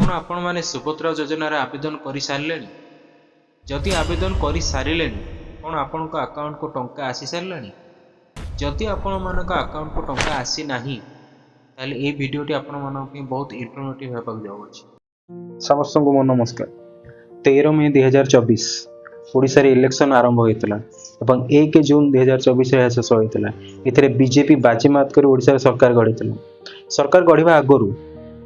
କ'ଣ ଆପଣମାନେ ସୁଭଦ୍ରା ଯୋଜନାରେ ଆବେଦନ କରିସାରିଲେଣି? ଯଦି ଆବେଦନ କରିସାରିଲେଣି, କ'ଣ ଆପଣଙ୍କ ଆକାଉଣ୍ଟକୁ ଟଙ୍କା ଆସିସାରିଲାଣି? ଯଦି ଆପଣମାନଙ୍କ ଆକାଉଣ୍ଟକୁ ଟଙ୍କା ଆସିନାହିଁ, ତାହେଲେ ଏହି ଭିଡ଼ିଓଟି ଆପଣମାନଙ୍କ ପାଇଁ ବହୁତ ଇନଫର୍ମେଟିଭ୍ ହେବାକୁ ଯାଉଅଛି। ସମସ୍ତଙ୍କୁ ମୋ ନମସ୍କାର। 13 ମେ 2024 ଓଡ଼ିଶାରେ ଇଲେକ୍ସନ୍ ଆରମ୍ଭ ହୋଇଥିଲା ଏବଂ 1 ଜୁନ୍ 2024ରେ ଏହା ଶେଷ ହୋଇଥିଲା। ଏଥିରେ ବିଜେପି ବାଜିମାତ କରି ଓଡ଼ିଶାରେ ସରକାର ଗଢ଼ିଥିଲା। ସରକାର ଗଢ଼ିବା ଆଗରୁ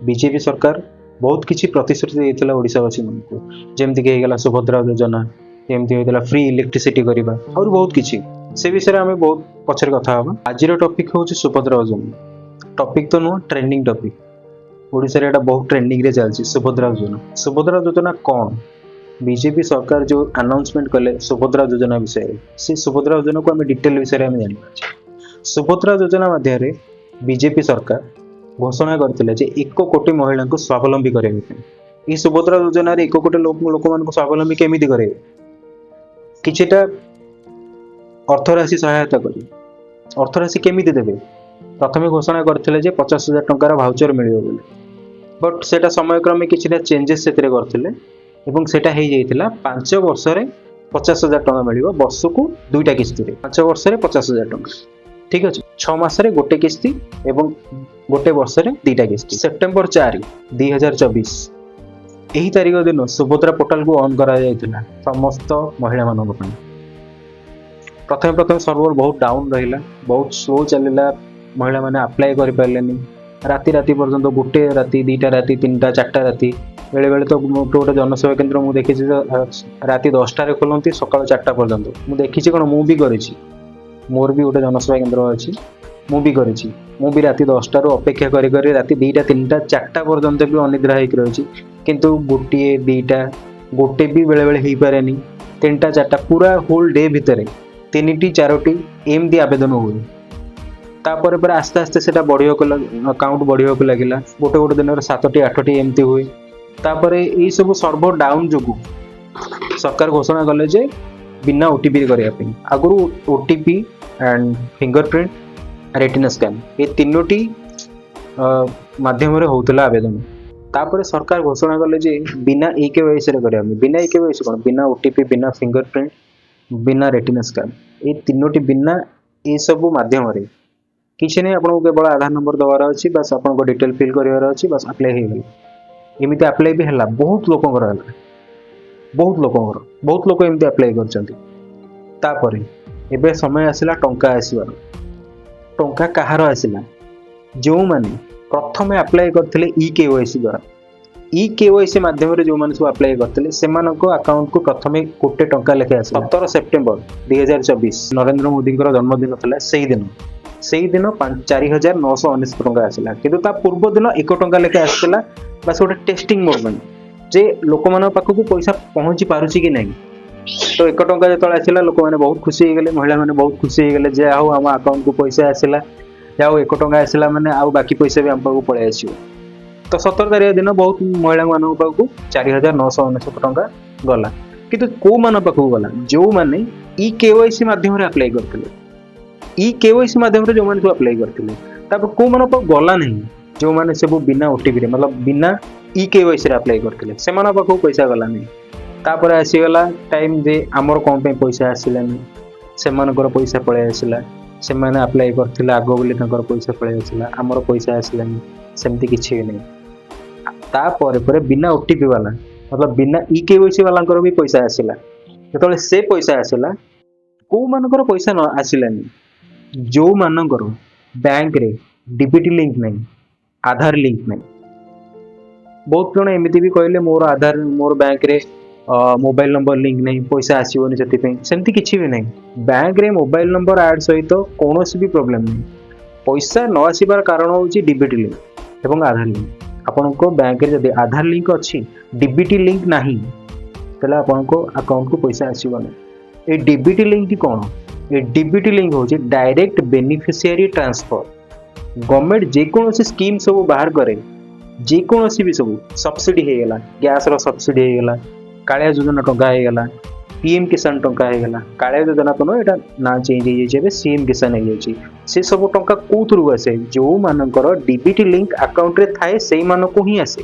ବିଜେପି ସରକାର ବହୁତ କିଛି ପ୍ରତିଶ୍ରୁତି ଦେଇଥିଲା ଓଡ଼ିଶାବାସୀମାନଙ୍କୁ, ଯେମିତିକି ହେଇଗଲା ସୁଭଦ୍ରା ଯୋଜନା, ଯେମିତି ହେଇଥିଲା ଫ୍ରି ଇଲେକ୍ଟ୍ରିସିଟି କରିବା, ଆହୁରି ବହୁତ କିଛି। ସେ ବିଷୟରେ ଆମେ ବହୁତ ପଛରେ କଥା ହେବା। ଆଜିର ଟପିକ୍ ହେଉଛି ସୁଭଦ୍ରା ଯୋଜନା। ଟପିକ୍ ତ ନୁହଁ, ଟ୍ରେଣ୍ଡିଂ ଟପିକ୍। ଓଡ଼ିଶାରେ ଏଇଟା ବହୁତ ଟ୍ରେଣ୍ଡିଂରେ ଚାଲିଛି, ସୁଭଦ୍ରା ଯୋଜନା। ସୁଭଦ୍ରା ଯୋଜନା କ'ଣ? ବିଜେପି ସରକାର ଯେଉଁ ଆନାଉନ୍ସମେଣ୍ଟ କଲେ ସୁଭଦ୍ରା ଯୋଜନା ବିଷୟରେ, ସେ ସୁଭଦ୍ରା ଯୋଜନାକୁ ଆମେ ଡିଟେଲ ବିଷୟରେ ଆମେ ଜାଣିବା। ସୁଭଦ୍ରା ଯୋଜନା ମାଧ୍ୟମରେ ବିଜେପି ସରକାର ଘୋଷଣା କରିଥିଲେ ଯେ 1 କୋଟି ମହିଳାଙ୍କୁ ସ୍ୱାବଲମ୍ବୀ କରିବା ପାଇଁ। ଏହି ସୁଭଦ୍ରା ଯୋଜନାରେ 1 କୋଟି ଲୋକମାନଙ୍କୁ ସ୍ୱାବଲମ୍ବୀ କେମିତି କରାଇବେ? କିଛିଟା ଅର୍ଥରାଶି ସହାୟତା କରିବେ। ଅର୍ଥରାଶି କେମିତି ଦେବେ? ପ୍ରଥମେ ଘୋଷଣା କରିଥିଲେ ଯେ 50,000 ଟଙ୍କାର ଭାଉଚର ମିଳିବ ବୋଲି, ବଟ୍ ସେଇଟା ସମୟକ୍ରମେ କିଛିଟା ଚେଞ୍ଜେସ୍ ସେଥିରେ କରିଥିଲେ ଏବଂ ସେଇଟା ହେଇଯାଇଥିଲା 5 ବର୍ଷରେ 50,000 ଟଙ୍କା ମିଳିବ, ବର୍ଷକୁ ଦୁଇଟା କିସ୍ତିରେ, 5 ବର୍ଷରେ 50,000 ଟଙ୍କା। ଠିକ୍ ଅଛି, 6 ମାସରେ ଗୋଟେ କିସ୍ତି ଏବଂ ଗୋଟେ ବର୍ଷରେ ଦୁଇଟା କିସ୍ତି। ସେପ୍ଟେମ୍ବର 4, 2024 ଏହି ତାରିଖ ଦିନ ସୁଭଦ୍ରା ପୋର୍ଟାଲକୁ ଅନ୍ କରାଯାଇଥିଲା ସମସ୍ତ ମହିଳାମାନଙ୍କ ପାଇଁ। ପ୍ରଥମେ ପ୍ରଥମେ ସର୍ଭର ବହୁତ ଡାଉନ୍ ରହିଲା, ବହୁତ ସ୍ଲୋ ଚାଲିଲା। ମହିଳାମାନେ ଆପ୍ଲାଏ କରିପାରିଲେନି। ରାତି ରାତି ପର୍ଯ୍ୟନ୍ତ, ଗୋଟେ ରାତି, 2ଟା ରାତି, 3ଟା, 4ଟା ରାତି, ବେଳେବେଳେ ତ ଗୋଟେ ଗୋଟେ ଜନସେବା କେନ୍ଦ୍ର ମୁଁ ଦେଖିଛି ଯେ ରାତି 10ଟାରେ ଖୋଲନ୍ତି, ସକାଳ 4ଟା ପର୍ଯ୍ୟନ୍ତ। ମୁଁ ଦେଖିଛି କ'ଣ, ମୁଁ ବି କରିଛି। ମୋର ବି ଗୋଟେ ଜନସେବା କେନ୍ଦ୍ର ଅଛି, ମୁଁ ବି କରିଛି। ମୁଁ ବି ରାତି 10ଟାରୁ ଅପେକ୍ଷା କରି କରି ରାତି 2ଟା, 3ଟା, 4ଟା ପର୍ଯ୍ୟନ୍ତ ବି ଅନିଦ୍ରା ହେଇକି ରହିଛି। କିନ୍ତୁ ଗୋଟିଏ, 2ଟା, ଗୋଟେ ବି ବେଳେବେଳେ ହେଇପାରେନି। 3ଟା, 4ଟା, ପୁରା ହୋଲ୍ ଡେ ଭିତରେ ତିନିଟି, ଚାରୋଟି ଏମିତି ଆବେଦନ ହୁଏ। ତାପରେ ପରେ ଆସ୍ତେ ଆସ୍ତେ ସେଟା ବଢ଼ିବାକୁ, କାଉଣ୍ଟ ବଢ଼ିବାକୁ ଲାଗିଲା। ଗୋଟେ ଗୋଟେ ଦିନରେ ସାତଟି, ଆଠଟି ଏମିତି ହୁଏ। ତାପରେ ଏଇସବୁ ସର୍ଭର ଡାଉନ୍ ଯୋଗୁଁ ସରକାର ଘୋଷଣା କଲେ ଯେ ବିନା ଓଟିପି କରିବା ପାଇଁ। ଆଗରୁ OTP and finger print, retina scan, ଏ ତିନୋଟି ମାଧ୍ୟମରେ ହେଉଥିଲା ଆବେଦନ। ତାପରେ ସରକାର ଘୋଷଣା କଲେ ଯେ ବିନା ଇ କେୱାଇସିରେ କରିବା ପାଇଁ। ବିନା ଇ କେୱାଇସି କ'ଣ? ବିନା ଓଟିପି, ବିନା ଫିଙ୍ଗର ପ୍ରିଣ୍ଟ, ବିନା ରେଟିନା ସ୍କାନ୍, ଏଇ ତିନୋଟି ବିନା ଏସବୁ ମାଧ୍ୟମରେ। କିଛି ନାହିଁ, ଆପଣଙ୍କୁ କେବଳ ଆଧାର ନମ୍ବର ଦେବାର ଅଛି, ବାସ୍, ଆପଣଙ୍କ ଡିଟେଲ ଫିଲ୍ କରିବାର ଅଛି, ବାସ୍, ଆପ୍ଲାଏ ହେଇଗଲା। ଏମିତି ଆପ୍ଲାଏ ବି ହେଲା, ବହୁତ ଲୋକଙ୍କର ହେଲା, ବହୁତ ଲୋକଙ୍କର, ବହୁତ ଲୋକ ଏମିତି ଆପ୍ଲାଏ କରିଛନ୍ତି। ତାପରେ ଏବେ ସମୟ ଆସିଲା ଟଙ୍କା ଆସିବାର। ଟଙ୍କା କାହାର ଆସିଲା? ଯେଉଁମାନେ ପ୍ରଥମେ ଆପ୍ଲାଏ କରିଥିଲେ ଇ କେୱାଇସି ଦ୍ୱାରା। ଇ କେୱାଇସି ମାଧ୍ୟମରେ ଯେଉଁମାନେ ସବୁ ଆପ୍ଲାଏ କରିଥିଲେ, ସେମାନଙ୍କ ଆକାଉଣ୍ଟକୁ ପ୍ରଥମେ ଗୋଟେ ଟଙ୍କା ଲେଖା ଆସିଲା। 17 ସେପ୍ଟେମ୍ବର 2024, ନରେନ୍ଦ୍ର ମୋଦିଙ୍କର ଜନ୍ମଦିନ ଥିଲା ସେଇଦିନ। ସେଇଦିନ 4,999 ଟଙ୍କା ଆସିଲା। କିନ୍ତୁ ତା ପୂର୍ବ ଦିନ 1 ଟଙ୍କା ଲେଖା ଆସିଥିଲା, ବାସ୍, ଗୋଟେ ଟେଷ୍ଟିଂ ମୋଡ୍ ପାଇଁ ଯେ ଲୋକମାନଙ୍କ ପାଖକୁ ପଇସା ପହଞ୍ଚି ପାରୁଛି କି ନାହିଁ। ତ 1 ଟଙ୍କା ଯେତେବେଳେ ଆସିଲା, ଲୋକମାନେ ବହୁତ ଖୁସି ହେଇଗଲେ, ମହିଳାମାନେ ବହୁତ ଖୁସି ହେଇଗଲେ ଯେ ଆଉ ଆମ ଆକାଉଣ୍ଟକୁ ପଇସା ଆସିଲା, ଯାହା ହଉ, 1 ଟଙ୍କା ଆସିଲା ମାନେ ଆଉ ବାକି ପଇସା ବି ଆମ ପାଖକୁ ପଳେଇ ଆସିବ। ତ 17 ତାରିଖ ଦିନ ବହୁତ ମହିଳାମାନଙ୍କ ପାଖକୁ 4,999 ଟଙ୍କା ଗଲା। କିନ୍ତୁ କୋଉମାନଙ୍କ ପାଖକୁ ଗଲା? ଯେଉଁମାନେ ଇ କେୱାଇସି ମାଧ୍ୟମରେ ଆପ୍ଲାଏ କରିଥିଲେ। ଇ କେୱାଇସି ମାଧ୍ୟମରେ ଯେଉଁମାନେ ସବୁ ଆପ୍ଲାଏ କରିଥିଲେ। ତାପରେ କୋଉମାନଙ୍କ ପାଖକୁ ଗଲା ନାହିଁ? ଯେଉଁମାନେ ସବୁ ବିନା ଓଟିପିରେ, ମତଲବ ବିନା ଇ କେୱାଇସିରେ ଆପ୍ଲାଏ କରିଥିଲେ, ସେମାନଙ୍କ ପାଖକୁ ପଇସା ଗଲା ନାହିଁ। ତାପରେ ଆସିଗଲା ଟାଇମ୍ ଯେ ଆମର କ'ଣ ପାଇଁ ପଇସା ଆସିଲାନି, ସେମାନଙ୍କର ପଇସା ପଳେଇ ଆସିଲା, ସେମାନେ ଆପ୍ଲାଏ କରିଥିଲେ ଆଗ ବୋଲି ତାଙ୍କର ପଇସା ପଳେଇ ଆସିଲା, ଆମର ପଇସା ଆସିଲାନି। ସେମିତି କିଛି ବି ନାହିଁ। ତାପରେ ପରେ ବିନା ଓଟିପି ବାଲା, ମତଲବ ବିନା ଇ କେୱାଇସି ବାଲାଙ୍କର ବି ପଇସା ଆସିଲା। ଯେତେବେଳେ ସେ ପଇସା ଆସିଲା, କୋଉମାନଙ୍କର ପଇସା ନ ଆସିଲାନି? ଯେଉଁମାନଙ୍କର ବ୍ୟାଙ୍କରେ ଡିବିଟି ଲିଙ୍କ ନାହିଁ, ଆଧାର ଲିଙ୍କ ନାହିଁ। ବହୁତ ଜଣ ଏମିତି ବି କହିଲେ, ମୋର ଆଧାର, ମୋର ବ୍ୟାଙ୍କରେ ମୋବାଇଲ ନମ୍ବର ଲିଙ୍କ ନାହିଁ, ପଇସା ଆସିବନି ସେଥିପାଇଁ। ସେମିତି କିଛି ବି ନାହିଁ। ବ୍ୟାଙ୍କରେ ମୋବାଇଲ ନମ୍ବର ଆଡ୍ ସହିତ କୌଣସି ବି ପ୍ରୋବ୍ଲେମ ନାହିଁ। ପଇସା ନ ଆସିବାର କାରଣ ହେଉଛି ଡିବିଟି ଲିଙ୍କ ଏବଂ ଆଧାର ଲିଙ୍କ। ଆପଣଙ୍କ ବ୍ୟାଙ୍କରେ ଯଦି ଆଧାର ଲିଙ୍କ ଅଛି, ଡିବିଟି ଲିଙ୍କ ନାହିଁ, ତାହେଲେ ଆପଣଙ୍କ ଆକାଉଣ୍ଟକୁ ପଇସା ଆସିବ ନାହିଁ। ଏଇ ଡିବିଟି ଲିଙ୍କଟି କ'ଣ? ଏ ଡିବିଟି ଲିଙ୍କ ହେଉଛି ଡାଇରେକ୍ଟ ବେନିଫିସିଆରୀ ଟ୍ରାନ୍ସଫର। ଗଭର୍ଣ୍ଣମେଣ୍ଟ ଯେକୌଣସି ସ୍କିମ୍ ସବୁ ବାହାର କରେ, ଯେକୌଣସି ବି ସବୁ ସବସିଡି ହେଇଗଲା, ଗ୍ୟାସର ସବସିଡି ହେଇଗଲା, କାଳିଆ ଯୋଜନା ଟଙ୍କା ହେଇଗଲା, ପିଏମ୍ କିଷାନ ଟଙ୍କା ହେଇଗଲା। କାଳିଆ ଯୋଜନା ତ ନୁହଁ, ଏଇଟା ନାଁ ଚେଞ୍ଜ ହେଇଯାଇଛି, ଏବେ ସିଏମ୍ କିଷାନ ହେଇଯାଇଛି। ସେ ସବୁ ଟଙ୍କା କୋଉଥିରୁ ଆସେ? ଯେଉଁମାନଙ୍କର ଡିବିଟି ଲିଙ୍କ ଆକାଉଣ୍ଟରେ ଥାଏ, ସେଇମାନଙ୍କୁ ହିଁ ଆସେ।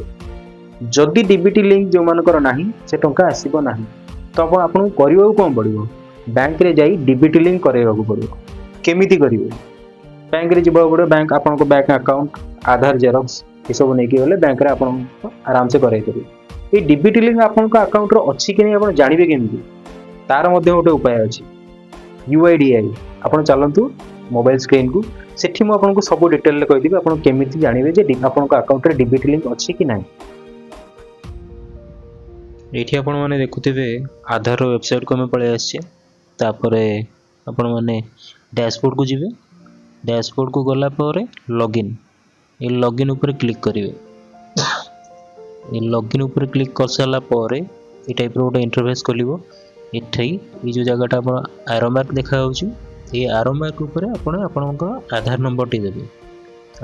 ଯଦି ଡିବିଟି ଲିଙ୍କ ଯେଉଁମାନଙ୍କର ନାହିଁ, ସେ ଟଙ୍କା ଆସିବ ନାହିଁ। ତ ଆପଣଙ୍କୁ କରିବାକୁ କ'ଣ ପଡ଼ିବ? ବ୍ୟାଙ୍କରେ ଯାଇ ଡିବିଟି ଲିଙ୍କ କରାଇବାକୁ ପଡ଼ିବ। କେମିତି କରିବେ? ବ୍ୟାଙ୍କରେ ଯିବାକୁ ପଡ଼ିବ। ବ୍ୟାଙ୍କ, ଆପଣଙ୍କ ବ୍ୟାଙ୍କ ଆକାଉଣ୍ଟ, ଆଧାର ଜେରକ୍ସ ଏସବୁ ନେଇକି ଗଲେ ବ୍ୟାଙ୍କରେ ଆପଣ ଆରାମସେ କରାଇ ପାରିବେ। ଏଇ ଡିବିଟି ଲିଙ୍କ ଆପଣଙ୍କ ଆକାଉଣ୍ଟରେ ଅଛି କି ନାହିଁ ଆପଣ ଜାଣିବେ କେମିତି? ତାର ମଧ୍ୟ ଗୋଟେ ଉପାୟ ଅଛି, ୟୁଆଇଡିଏଆଇ। ଆପଣ ଚାଲନ୍ତୁ ମୋବାଇଲ ସ୍କ୍ରିନ୍କୁ, ସେଠି ମୁଁ ଆପଣଙ୍କୁ ସବୁ ଡିଟେଲରେ କହିଦେବି ଆପଣ କେମିତି ଜାଣିବେ ଯେ ଆପଣଙ୍କ ଆକାଉଣ୍ଟରେ ଡିବିଟି ଲିଙ୍କ ଅଛି କି ନାହିଁ। ଏଇଠି ଆପଣମାନେ ଦେଖୁଥିବେ, ଆଧାରର ୱେବସାଇଟ୍କୁ ଆମେ ପଳେଇ ଆସିଛେ। ତାପରେ ଆପଣମାନେ ଡ୍ୟାସବୋର୍ଡ଼କୁ ଯିବେ। ଡ୍ୟାସବୋର୍ଡ଼କୁ ଗଲା ପରେ ଲଗ୍ଇନ୍, ଏ ଲଗ୍ଇନ୍ ଉପରେ କ୍ଲିକ୍ କରିବେ। ଏ ଲଗ୍ଇନ୍ ଉପରେ କ୍ଲିକ୍ କରିସାରିଲା ପରେ ଏ ଟାଇପ୍ର ଗୋଟେ ଇଣ୍ଟରଫେସ୍ ଖୋଲିବ। ଏଠି ଏଇ ଯେଉଁ ଜାଗାଟା ଆପଣ ଆରୋ ମାର୍କ ଦେଖାଯାଉଛି, ଏଇ ଆରୋ ମାର୍କ ଉପରେ ଆପଣ ଆପଣଙ୍କ ଆଧାର ନମ୍ବରଟି ଦେବେ।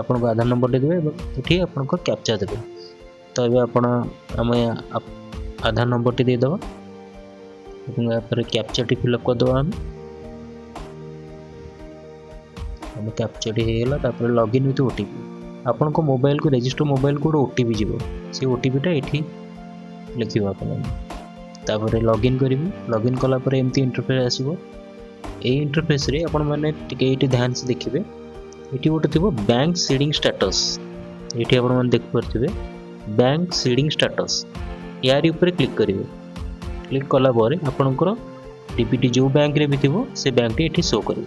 ଆପଣଙ୍କ ଆଧାର ନମ୍ବରଟି ଦେବେ ଏବଂ ଏଠି ଆପଣଙ୍କ କ୍ୟାପଚା ଦେବେ। ତ ଏବେ ଆପଣ ଆମେ ଆଧାର ନମ୍ବରଟି ଦେଇଦେବା ଏବଂ ଏହାପରେ କ୍ୟାପଚାଟି ଫିଲ୍ଅପ୍ କରିଦେବା ଆମେ। ଆମ କ୍ୟାପଚାଟି ହେଇଗଲା। ତାପରେ ଲଗ୍ଇନ୍ ୱିଥ୍ ଓଟିପି। ଆପଣଙ୍କ ମୋବାଇଲକୁ, ରେଜିଷ୍ଟର ମୋବାଇଲକୁ ଗୋଟେ ଓଟିପି ଯିବ। ସେ ଓଟିପିଟା ଏଠି ଲେଖିବ ଆପଣ। ତାପରେ ଲଗ୍ଇନ୍ କରିବେ। ଲଗ୍ଇନ୍ କଲା ପରେ ଏମିତି ଇଣ୍ଟରଫେସ୍ ଆସିବ। ଏଇ ଇଣ୍ଟରଫେସ୍ରେ ଆପଣମାନେ ଟିକେ ଏଇଠି ଧ୍ୟାନ ସେ ଦେଖିବେ। ଏଠି ଗୋଟେ ଥିବ ବ୍ୟାଙ୍କ ସିଡ଼ିଂ ଷ୍ଟାଟସ୍। ଏଇଠି ଆପଣମାନେ ଦେଖିପାରୁଥିବେ ବ୍ୟାଙ୍କ ସିଡ଼ିଂ ଷ୍ଟାଟସ୍। ୟାରି ଉପରେ କ୍ଲିକ୍ କରିବେ। କ୍ଲିକ୍ କଲା ପରେ ଆପଣଙ୍କର ଡିବିଟି ଯେଉଁ ବ୍ୟାଙ୍କରେ ବି ଥିବ, ସେ ବ୍ୟାଙ୍କଟି ଏଠି ଶୋ କରିବ।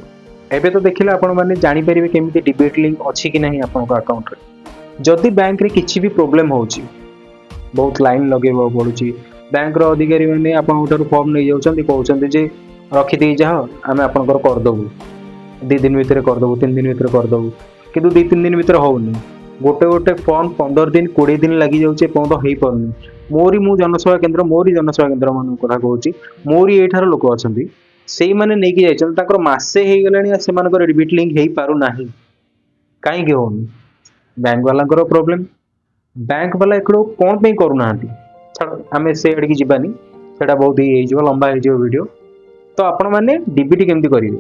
ଏବେ ତ ଦେଖିଲେ ଆପଣମାନେ ଜାଣିପାରିବେ କେମିତି ଡିବିଟି ଲିଙ୍କ ଅଛି କି ନାହିଁ ଆପଣଙ୍କ ଆକାଉଣ୍ଟରେ। ଯଦି ବ୍ୟାଙ୍କରେ କିଛି ବି ପ୍ରୋବ୍ଲେମ୍ ହେଉଛି, ବହୁତ ଲାଇନ୍ ଲଗେଇବାକୁ ପଡ଼ୁଛି, ବ୍ୟାଙ୍କର ଅଧିକାରୀମାନେ ଆପଣଙ୍କ ଠାରୁ ଫର୍ମ ନେଇଯାଉଛନ୍ତି, କହୁଛନ୍ତି ଯେ ରଖିଦେଇ ଯାଅ, ଆମେ ଆପଣଙ୍କର କରିଦେବୁ, 2 ଦିନ ଭିତରେ କରିଦେବୁ, 3 ଦିନ ଭିତରେ କରିଦେବୁ, କିନ୍ତୁ 2-3 ଦିନ ଭିତରେ ହେଉନି। ଗୋଟେ ଗୋଟେ ଫର୍ମ 15 ଦିନ, 20 ଦିନ ଲାଗିଯାଉଛି, ଏପର୍ଯ୍ୟନ୍ତ ହେଇପାରୁନି। ମୁଁ ଜନସେବା କେନ୍ଦ୍ର, ମୋରି ଜନସେବା କେନ୍ଦ୍ର ମାନଙ୍କ କଥା କହୁଛି। ମୋରି ଏଇଠାର ଲୋକ ଅଛନ୍ତି, ସେଇମାନେ ନେଇକି ଯାଇଛନ୍ତି, ତାଙ୍କର ମାସେ ହେଇଗଲାଣି ଆଉ ସେମାନଙ୍କର ଡିବିଟି ଲିଙ୍କ ହେଇପାରୁନାହିଁ। କାହିଁକି ହେଉନି? Bank ବାଲାଙ୍କର problem. ବ୍ୟାଙ୍କ ବାଲା ଏଗୁଡ଼ାକୁ କ'ଣ ପାଇଁ କରୁନାହାନ୍ତି? ଛାଡ଼, ଆମେ ସେ ଆଡ଼ିକି ଯିବାନି, ସେଇଟା ବହୁତ ଇଏ ହେଇଯିବ, ଲମ୍ବା ହେଇଯିବ ଭିଡ଼ିଓ। ତ ଆପଣମାନେ ଡିବିଟି କେମିତି କରିବେ,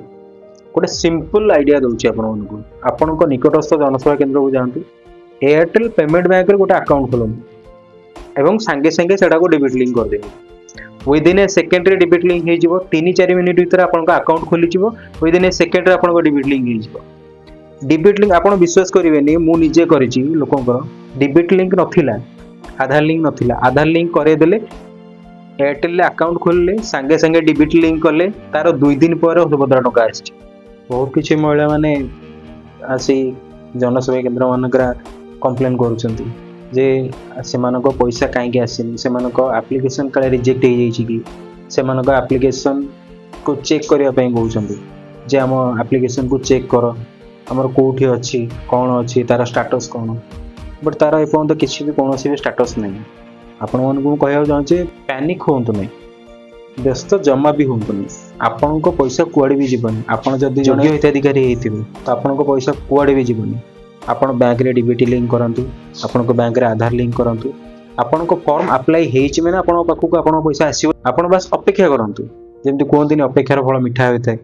ଗୋଟେ ସିମ୍ପଲ ଆଇଡ଼ିଆ ଦେଉଛି ଆପଣମାନଙ୍କୁ। ଆପଣଙ୍କ ନିକଟସ୍ଥ ଜନସେବା କେନ୍ଦ୍ରକୁ ଯାଆନ୍ତୁ, ଏୟାରଟେଲ୍ ପେମେଣ୍ଟ ବ୍ୟାଙ୍କରେ ଗୋଟେ ଆକାଉଣ୍ଟ ଖୋଲନ୍ତୁ ଏବଂ ସାଙ୍ଗେ ସାଙ୍ଗେ ସେଟାକୁ ଡିବିଟି ଲିଙ୍କ କରିଦିଅନ୍ତୁ। ୱିଦିନ୍ ଏ ସେକେଣ୍ଡରେ ଡିବିଟି ଲିଙ୍କ ହେଇଯିବ। 3-4 ମିନିଟ୍ ଭିତରେ ଆପଣଙ୍କ ଆକାଉଣ୍ଟ ଖୋଲିଯିବ। ୱିଦିନ୍ ଏ ସେକେଣ୍ଡରେ ଆପଣଙ୍କ ଡିବିଟି ଲିଙ୍କ ହେଇଯିବ। ଡିବିଟି ଲିଙ୍କ, ଆପଣ ବିଶ୍ୱାସ କରିବେନି, ମୁଁ ନିଜେ କରିଛି। ଲୋକଙ୍କର ଡିବିଟି ଲିଙ୍କ ନଥିଲା, ଆଧାର ଲିଙ୍କ ନଥିଲା। ଆଧାର ଲିଙ୍କ କରେଇଦେଲେ, ଏୟାରଟେଲରେ ଆକାଉଣ୍ଟ ଖୋଲିଲେ, ସାଙ୍ଗେ ସାଙ୍ଗେ ଡିବିଟି ଲିଙ୍କ କଲେ, ତାର 2 ଦିନ ପରେ ସୁଭଦ୍ରା ଟଙ୍କା ଆସିଛି। ବହୁତ କିଛି ମହିଳାମାନେ ଆସି ଜନସେବା କେନ୍ଦ୍ରମାନଙ୍କରେ କମ୍ପ୍ଲେନ୍ କରୁଛନ୍ତି ଯେ ସେମାନଙ୍କ ପଇସା କାହିଁକି ଆସିନି, ସେମାନଙ୍କ ଆପ୍ଲିକେସନ୍ କାଳେ ରିଜେକ୍ଟ ହେଇଯାଇଛି କି। ସେମାନଙ୍କ ଆପ୍ଲିକେସନ୍କୁ ଚେକ୍ କରିବା ପାଇଁ କହୁଛନ୍ତି ଯେ ଆମ ଆପ୍ଲିକେସନ୍କୁ ଚେକ୍ କର, ଆମର କେଉଁଠି ଅଛି, କ'ଣ ଅଛି, ତାର ଷ୍ଟାଟସ୍ କ'ଣ। ବଟ୍ ତାର ଏପର୍ଯ୍ୟନ୍ତ କିଛି ବି, କୌଣସି ବି ଷ୍ଟାଟସ୍ ନାହିଁ। ଆପଣମାନଙ୍କୁ ମୁଁ କହିବାକୁ ଚାହୁଁଛି, ପ୍ୟାନିକ୍ ହୁଅନ୍ତୁ ନାହିଁ, ବ୍ୟସ୍ତ ଜମା ବି ହୁଅନ୍ତୁନି। ଆପଣଙ୍କ ପଇସା କୁଆଡ଼େ ବି ଯିବନି। ଆପଣ ଯଦି ଜଣେ ହିତାଧିକାରୀ ହେଇଥିବେ, ତ ଆପଣଙ୍କ ପଇସା କୁଆଡ଼େ ବି ଯିବନି। ଆପଣ ବ୍ୟାଙ୍କରେ ଡିବିଟି ଲିଙ୍କ କରନ୍ତୁ, ଆପଣଙ୍କ ବ୍ୟାଙ୍କରେ ଆଧାର ଲିଙ୍କ କରନ୍ତୁ। ଆପଣଙ୍କ ଫର୍ମ ଆପ୍ଲାଏ ହେଇଛି ମାନେ ଆପଣଙ୍କ ପାଖକୁ ଆପଣଙ୍କ ପଇସା ଆସିବ। ଆପଣ ବାସ୍ ଅପେକ୍ଷା କରନ୍ତୁ। ଯେମିତି କୁହନ୍ତିନି, ଅପେକ୍ଷାର ଫଳ ମିଠା ହୋଇଥାଏ,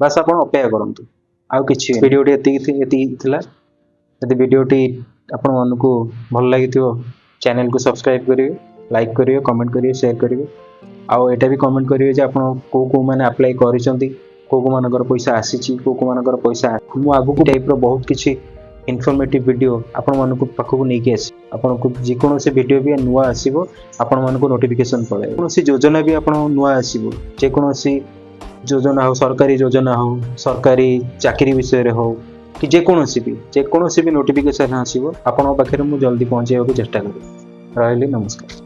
ବାସ୍ ଆପଣ ଅପେକ୍ଷା କରନ୍ତୁ, ଆଉ କିଛି। ଭିଡ଼ିଓଟି ଏତିକି ଥିଲା। ଯଦି ଭିଡ଼ିଓଟି ଆପଣମାନଙ୍କୁ ଭଲ ଲାଗିଥିବ, ଚ୍ୟାନେଲକୁ ସବସ୍କ୍ରାଇବ୍ କରିବେ, ଲାଇକ୍ କରିବେ, କମେଣ୍ଟ କରିବେ, ସେୟାର କରିବେ। ଆଉ ଏଇଟା ବି କମେଣ୍ଟ କରିବେ ଯେ ଆପଣ କେଉଁ କେଉଁମାନେ ଆପ୍ଲାଏ କରିଛନ୍ତି, କେଉଁ କେଉଁମାନଙ୍କର ପଇସା ଆସିଛି, କେଉଁ କେଉଁମାନଙ୍କର ପଇସା। ମୁଁ ଆଗକୁ ଟାଇପ୍ର ବହୁତ କିଛି ଇନଫର୍ମେଟିଭ୍ ଭିଡ଼ିଓ ଆପଣମାନଙ୍କ ପାଖକୁ ନେଇକି ଆସିବି। ଆପଣଙ୍କୁ ଯେକୌଣସି ଭିଡ଼ିଓ ବି ନୂଆ ଆସିବ, ଆପଣମାନଙ୍କୁ ନୋଟିଫିକେସନ୍ ପଳାଇବ। କୌଣସି ଯୋଜନା ବି ଆପଣ ନୂଆ ଆସିବ, ଯେକୌଣସି ଯୋଜନା ହଉ, ସରକାରୀ ଯୋଜନା ହଉ, ସରକାରୀ ଚାକିରି ବିଷୟରେ ହଉ କି ଯେକୌଣସି ବି ନୋଟିଫିକେସନ୍ ଆସିବ, ଆପଣଙ୍କ ପାଖରେ ମୁଁ ଜଲ୍ଦି ପହଞ୍ଚାଇବାକୁ ଚେଷ୍ଟା କରିବି। ରହିଲି, ନମସ୍କାର।